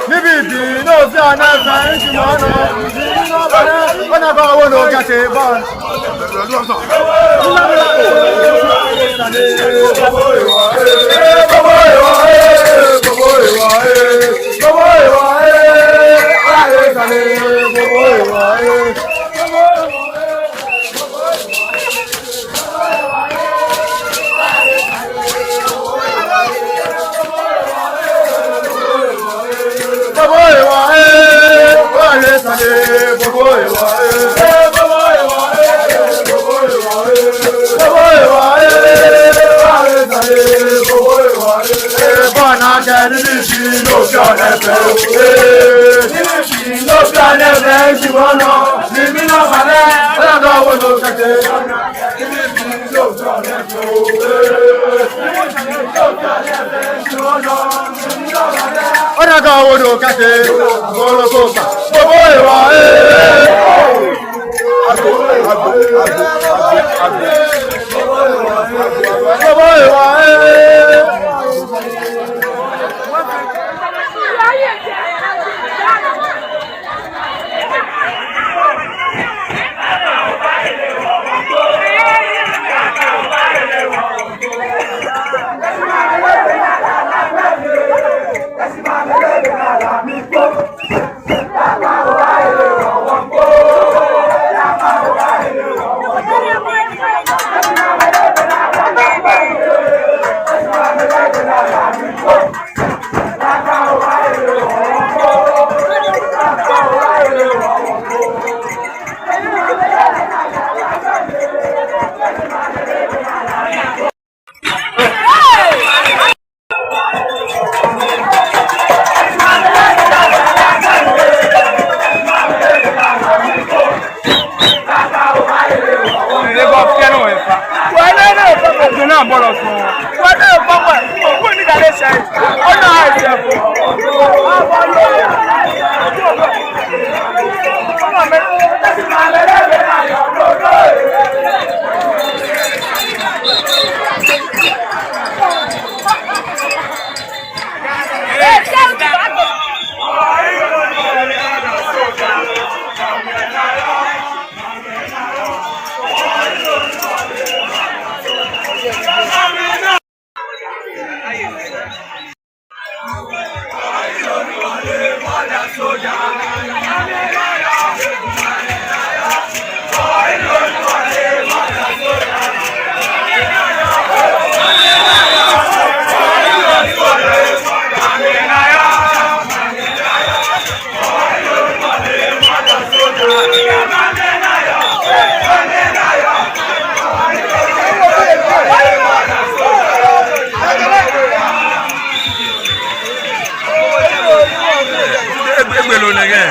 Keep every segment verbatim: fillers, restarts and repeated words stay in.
Nibii ni ofeɔ nɛɛ fɛɛ, mitsumɔ nɔ. Ona akɛ awo nɔ kɛtee bɔ. Ona akɛ awo nɔ kɛtee bɔ. Bobo ewa, eh. Agbo, agbo, agbo, agbo, agbo. Bobo ewa, eh. Egbe, egbe loo nɛkɛ.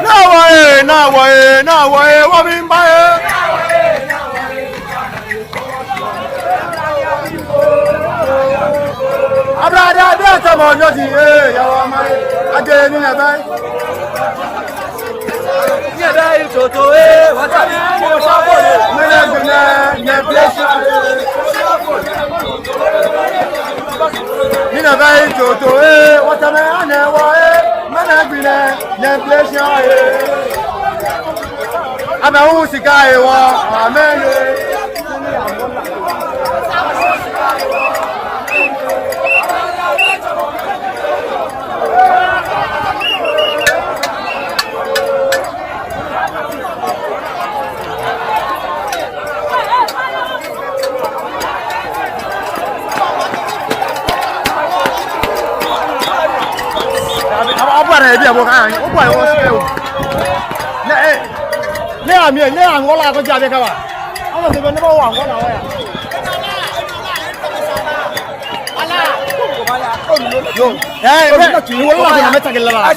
Naa wa ee, naa wa ee, naa wa ee, wɔmiiba ee. Ablade abii atsɛmɛi, nyɔji ee, Yawama ee, aje ni nyɛba ee. Nyɛba ee, toto ee, wɔtsɛ. Mɛnɛ gbi nɛ, nyɛfee shia ee. Ni nyɛba ee, toto ee, wɔtsɛmɛi anɛ wɔ ee, mɛnɛ gbi nɛ, nyɛfee shia ee. Amɛwu shika hewɔ, amɛye. Aba, aba, na ebi abo ka, abo ayi wɔ si o. Ne, eh, ne ami, ne ami wala ko ja be kaba. Ama se be ne ba wa wala wa ya. Yo. Eh, eh, ni wala ko na meta ke la.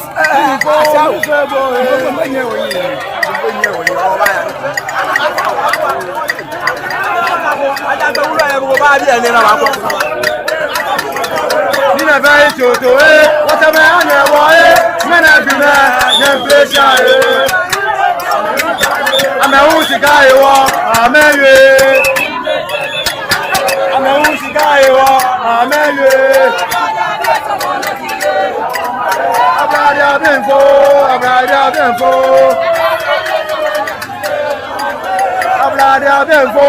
Ni nyɛba ee, toto ee, wɔtsɛmɛi anɛ wɔ ee, mɛnɛ gbi nɛ, nyɛfee shia ee. Amɛwu shika hewɔ, amɛye. Amɛwu shika hewɔ, amɛye. Ablade abii fo, ablade abii fo. Ablade abii fo.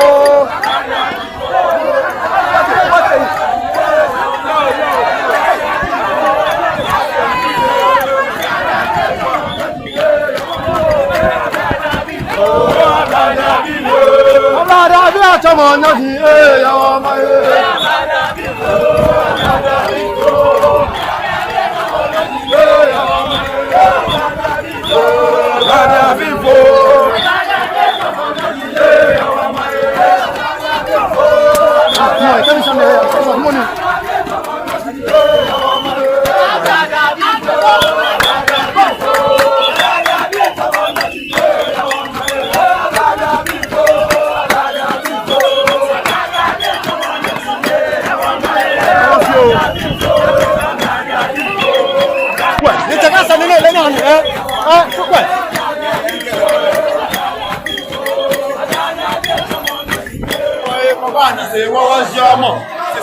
Ablade abii atsɛmɛi, nyɔji ee, Yawama ee.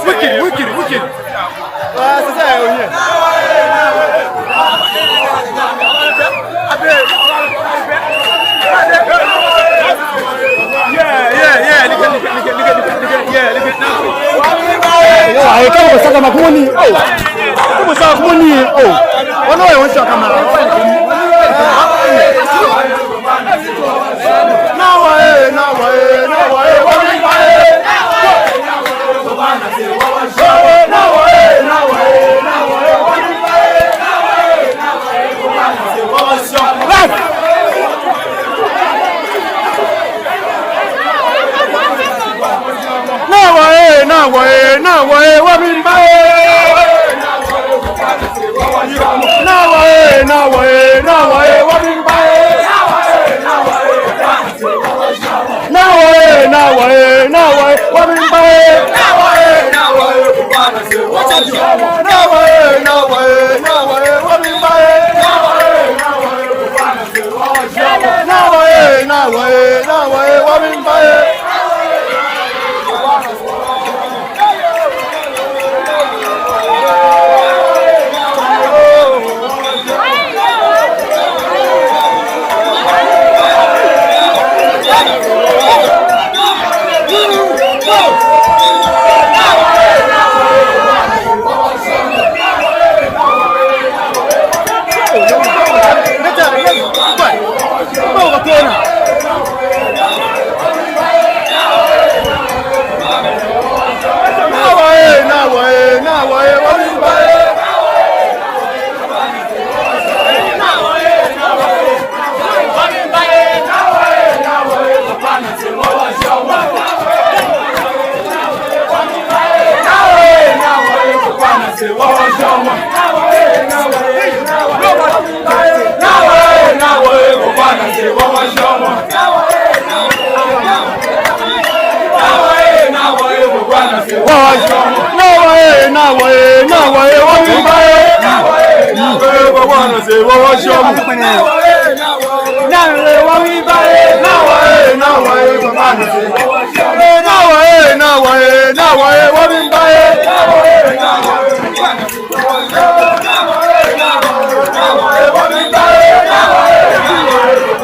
Wicked, wicked, wicked. Ah, c'est ça, oui. Ee, kɛ mɔ ko saka ma kumɔ ni. Oo. Kɛ mɔ saka kumɔ ni. Oo. Wɔnɔ yɛ wɔn saka ma. Nawa ee, nawa ee, nawa ee, wɔmiiba ee. Nawa ee, nawa ee, nawa ee, wɔmiiba ee. Nawa ee, nawa ee, nawa ee, wɔmiiba ee. Nawa ee, nawa ee, nawa ee, wɔmiiba ee. Nawa ee, nawa ee, nawa ee, wɔmiiba ee. Nawa ee, nawa ee, nawa ee, wɔmiiba ee. Nawa ee, nawa ee, nawa ee, wɔmiiba ee. Nawa ee, nawa ee, nawa ee, wɔmiiba ee. Nawa ee, nawa ee, wɔmiiba ee. Nawa ee, nawa ee, nawa ee, nawa ee, wɔmiiba ee. Nawa ee, nawa ee, nawa ee, wɔmiiba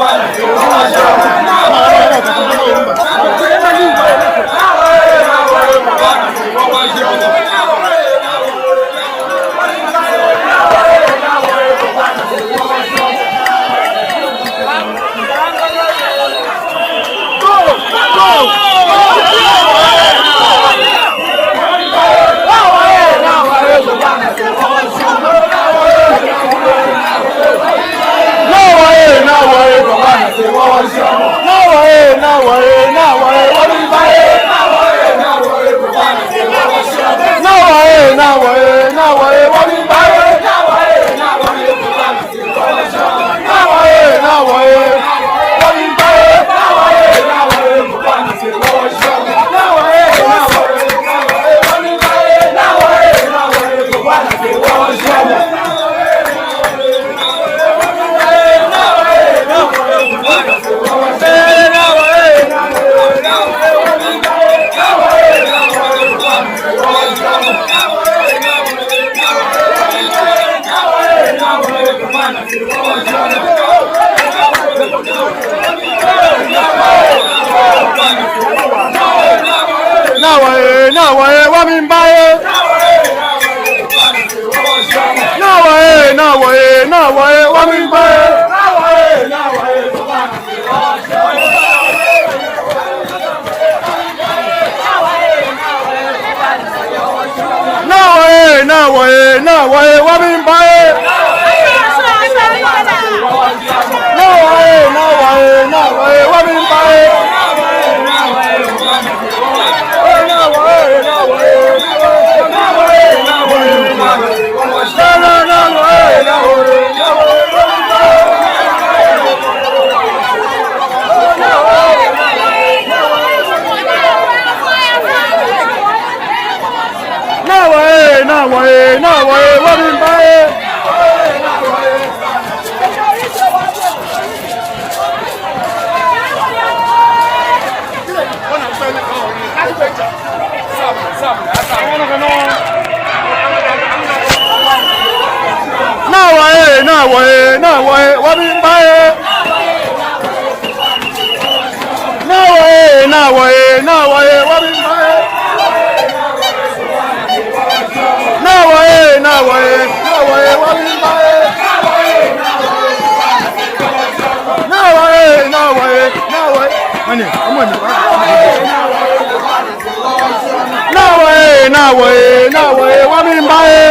ee. Nawa ee, nawa ee, nawa ee, wɔmiiba ee. Nawa ee, nawa ee, wɔmiiba ee. Nawa ee, nawa ee, nawa ee, wɔmiiba ee. Nawa ee, nawa ee, nawa ee, wɔmiiba ee. Nawa ee, nawa ee, nawa ee, wɔmiiba ee. Nawa ee, nawa ee, nawa ee, wɔmiiba ee. Nawa ee, nawa ee, nawa ee, wɔmiiba ee. Nawa ee, nawa ee, nawa ee, wɔmiiba ee. Naa wɔ ee, naa wɔ ee, naa wɔ ee, wɔmiiba ee.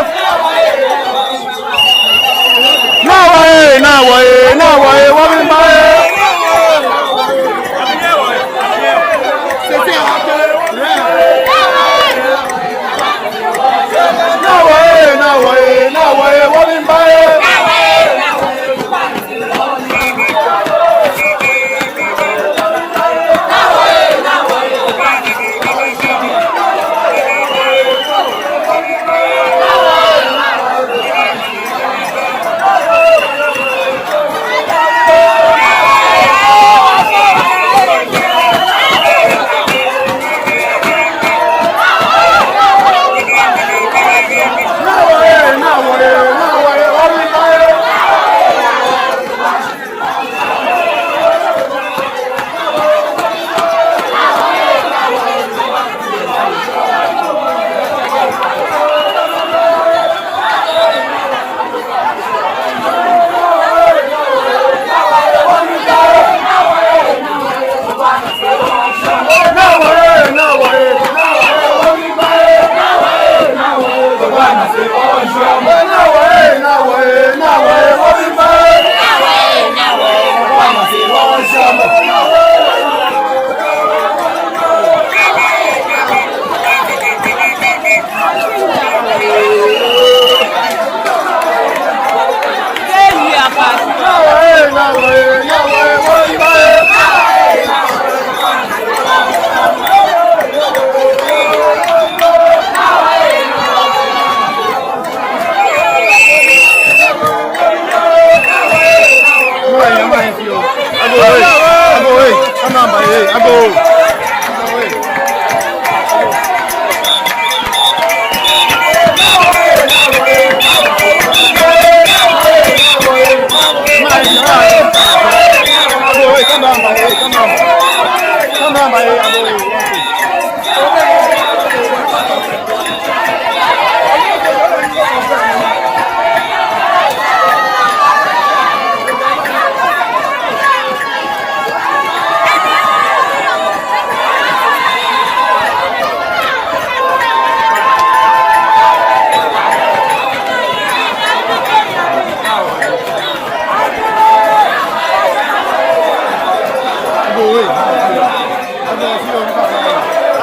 Naa wɔ ee, naa wɔ ee, naa wɔ ee, wɔmiiba ee. Naa wɔ ee, naa wɔ ee, naa wɔ ee, wɔmiiba ee.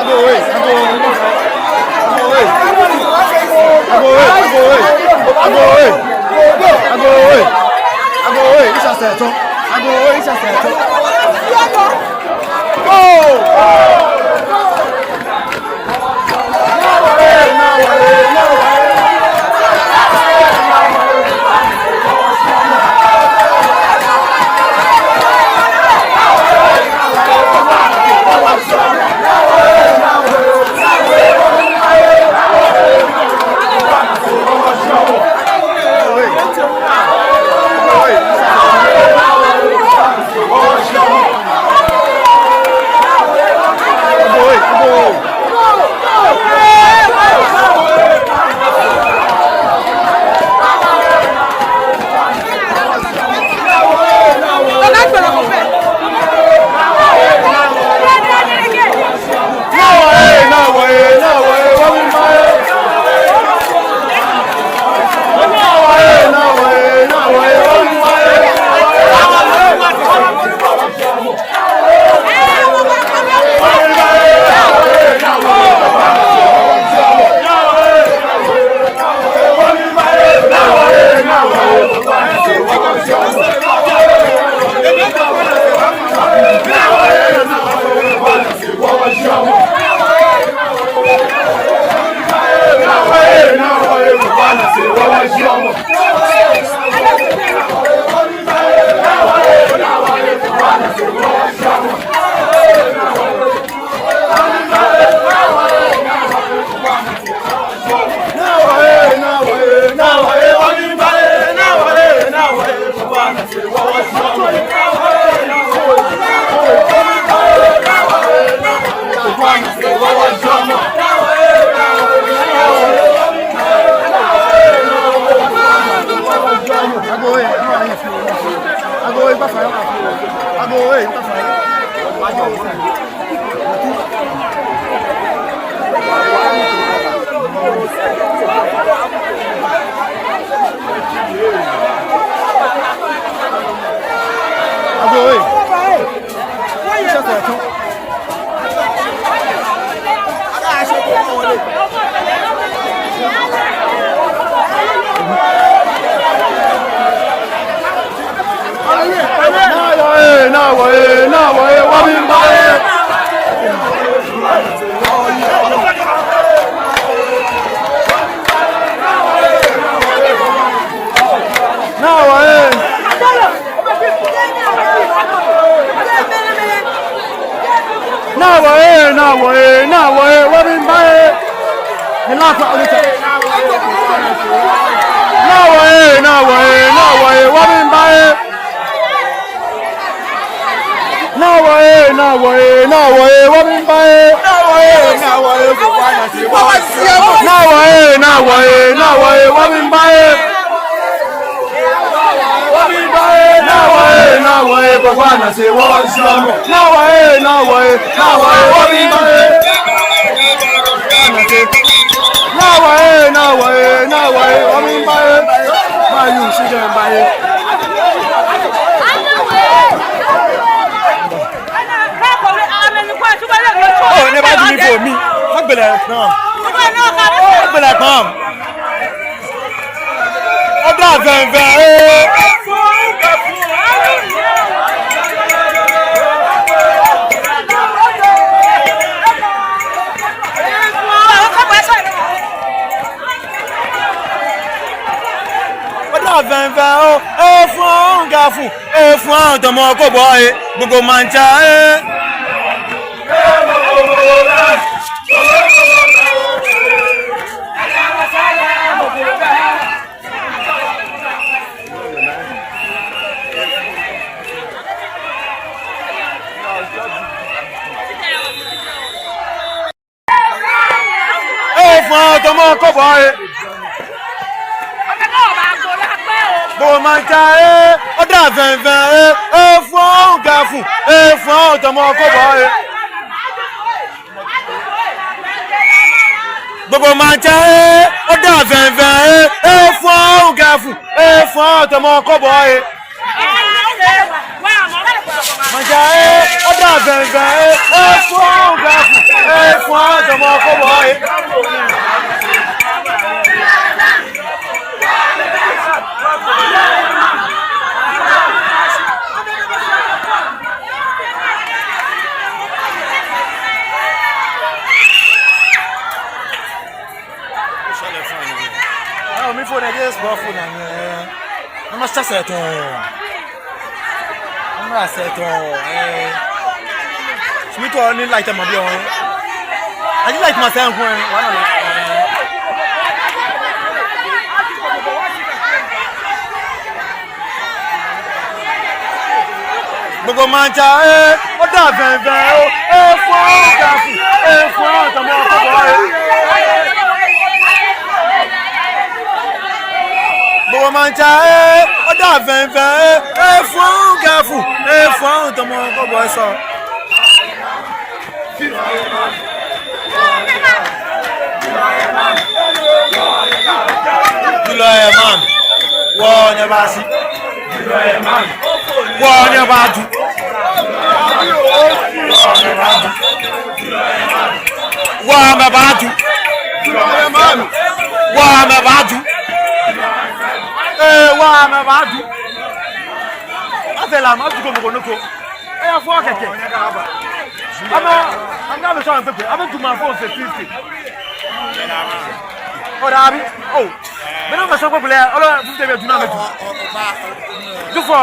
Agoo ee, agoo ee, agoo ee, agoo ee. Naa wa ee, naa wa ee, wa miiba ee. Naa wa ee. Naa wa ee, naa wa ee, naa wa ee, wa miiba ee. Ni la kwa alita. Naa wa ee, naa wa ee, naa wa ee, wa miiba ee. Naa wa ee, naa wa ee, naa wa ee, wa miiba ee. Naa wa ee, naa wa ee, naa wa ee, naa wa ee, wa miiba ee. Naa wa ee, naa wa ee, naa wa ee, wa miiba ee. Naa wa ee, naa wa ee, naa wa ee, wa miiba ee. Ba yu shi dɛ ba ee. Oh, never do me for me. Magbele kpaŋ. Magbele kpaŋ. Oda vɛnvɛn ee. Oda vɛnvɛn oo, efɔŋ gafu, efɔŋ tamɔ kɔbɔɔ ee, gbogbo maŋtsɛ ee. Efɔŋ tamɔ kɔbɔɔ ee. Gbogbo maŋtsɛ ee, oda vɛnvɛn ee, efɔŋ gafu, efɔŋ tamɔ kɔbɔɔ ee. Gbogbo maŋtsɛ ee, oda vɛnvɛn ee, efɔŋ gafu, efɔŋ tamɔ kɔbɔɔ ee. Maŋtsɛ ee, oda vɛnvɛn ee, efɔŋ gafu, efɔŋ tamɔ kɔbɔɔ ee. Ayo, mi phone against bɔ phone na nyɛ. Mama sɛ sɛ tɔ. Mama sɛ tɔ. Eh. Sumi tɔ ni light ma bi o. Ani light ma sɛ nko. Wa na. Gbogbo maŋtsɛ ee, oda vɛnvɛn oo, efɔŋ gafu, efɔŋ tamɔ kɔbɔɔ ee. Gbogbo maŋtsɛ ee, oda vɛnvɛn ee, efɔŋ gafu, efɔŋ tamɔ kɔbɔɔ ee sɔ. Julɔyɛ man, wɔnyɛ baashi. Wɔnyɛ baaju. Wɔmɛ baaju. Wɔmɛ baaju. Ee, wɔmɛ baaju. Afee la, maaju ko mɔ ko nɔ ko. Eya fɔ kɛkɛ. Ama, ama bɛ sɔ an pepe. Ama tuma fɔ fifty. O dabi. O. Mɛni mɛ sɔ ko bulɛ. Olo fifty bɛ duna mɛ du. Du fɔ.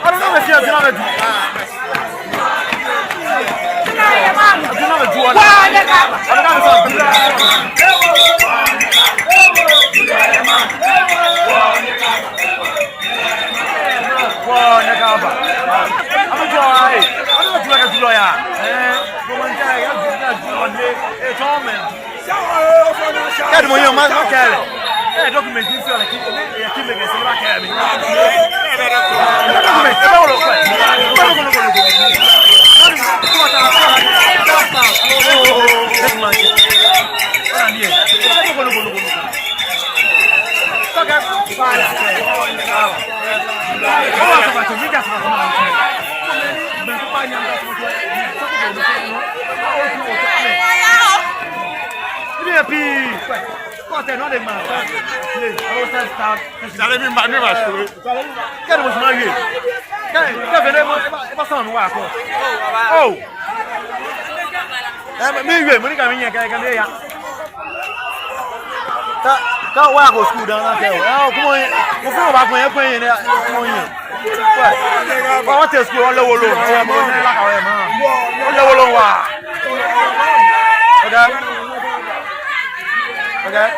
Olo nɔ mɛ fia duna mɛ du. Duna mɛ du wala. Ama bɛ sɔ. Wɔnyɛ kaba. Amɛ jɔ ayi. Amɛ jɔ kɛ julɔya. Eh, ko man ja ya julɔ le. Eh, jɔmɛ. Kɛ dɔmɔ yɛ ma ma kɛlɛ. Eh, document ni sɔ la ki, eh, ki mɛ kɛ sɛ ba kɛ mi. Document, ɛ bɛ wolo kɔ. Ɛ bɛ wolo kɔ. Kɔtɛ nɔ de ma. Play. Alo self start. Sale mi ma, mi ma sure. Kɛ ni mo suma ye. Kɛ, kɛ fɛɛ ni mo, e ba, e ba sɔn wa ko. Oh. Eh, mi ye, mo ni ka mi ye, ka, ka mi ya. Ka, ka wa ko school dan na kɛ o. Eh, o kuma ye, ko fo ba ko ye, ko ye ne, ko ye. Wa, wa, wa te school, ole wolo. Eh, mo ne la ka we ma. Ole wolo wa. Okay. Okay.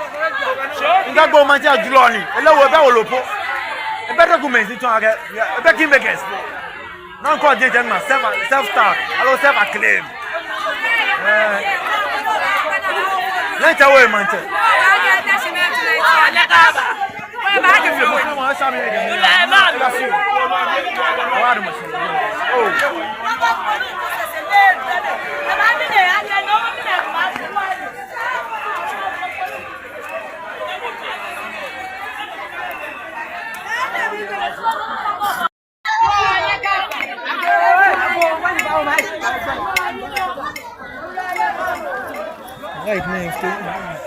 Nga go ma ja julɔ ni. Ele wo bɛ wolo po. Ebe document ni tɔn akɛ. Ebe kin be guess. Nɔ ko je je ma self, self start. Alo self acclaim. Eh. Lɛ tɛ wo ma tɛ. Right next to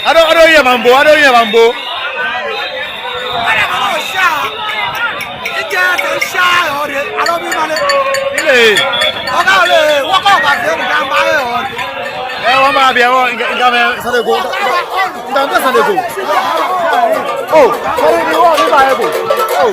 Ado, ado, yɛ mambo, ado, yɛ mambo. Ile. Ɛ, wɔma biɛ wɔ, nka, nka mɛi sane ko. Nka mɛi sane ko. Oh, sorry, ni wɔ, ni ba eko. Oh.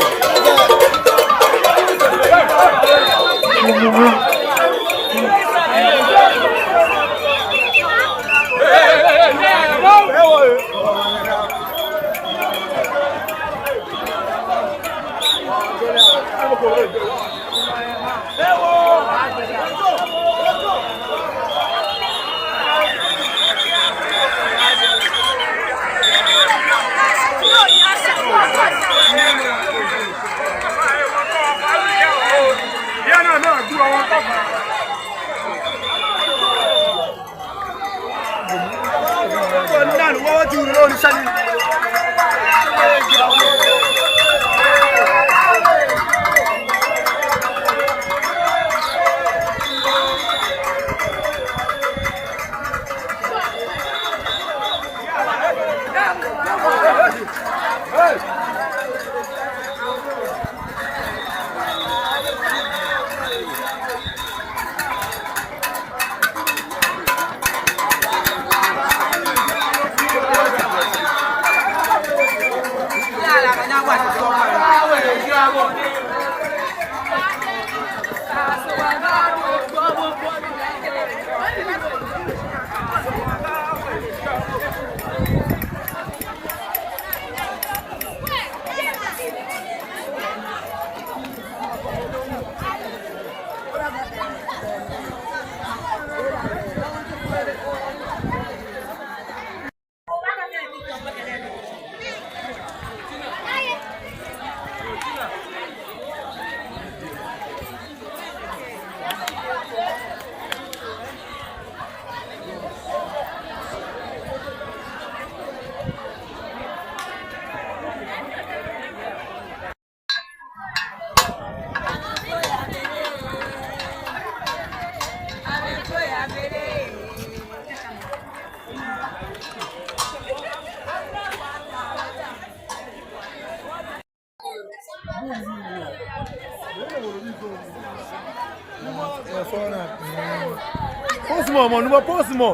Pause mɔ, mɔ, numɔ pause mɔ.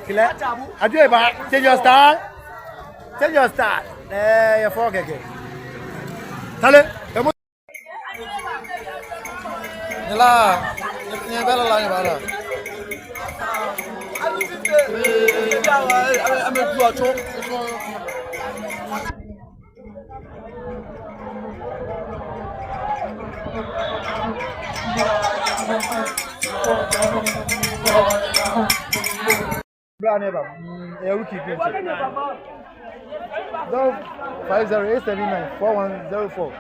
Kile. Adu eba, change your style. Change your style. Eh, yɛ fɔ kɛkɛ. Tale. Emu. Nyɛla, nyɛbɛ lala, nyɛbɛ lala. Bra nɛɛ ba, mm, eh, wiki bi. Zero five zero eight seven nine four one zero four.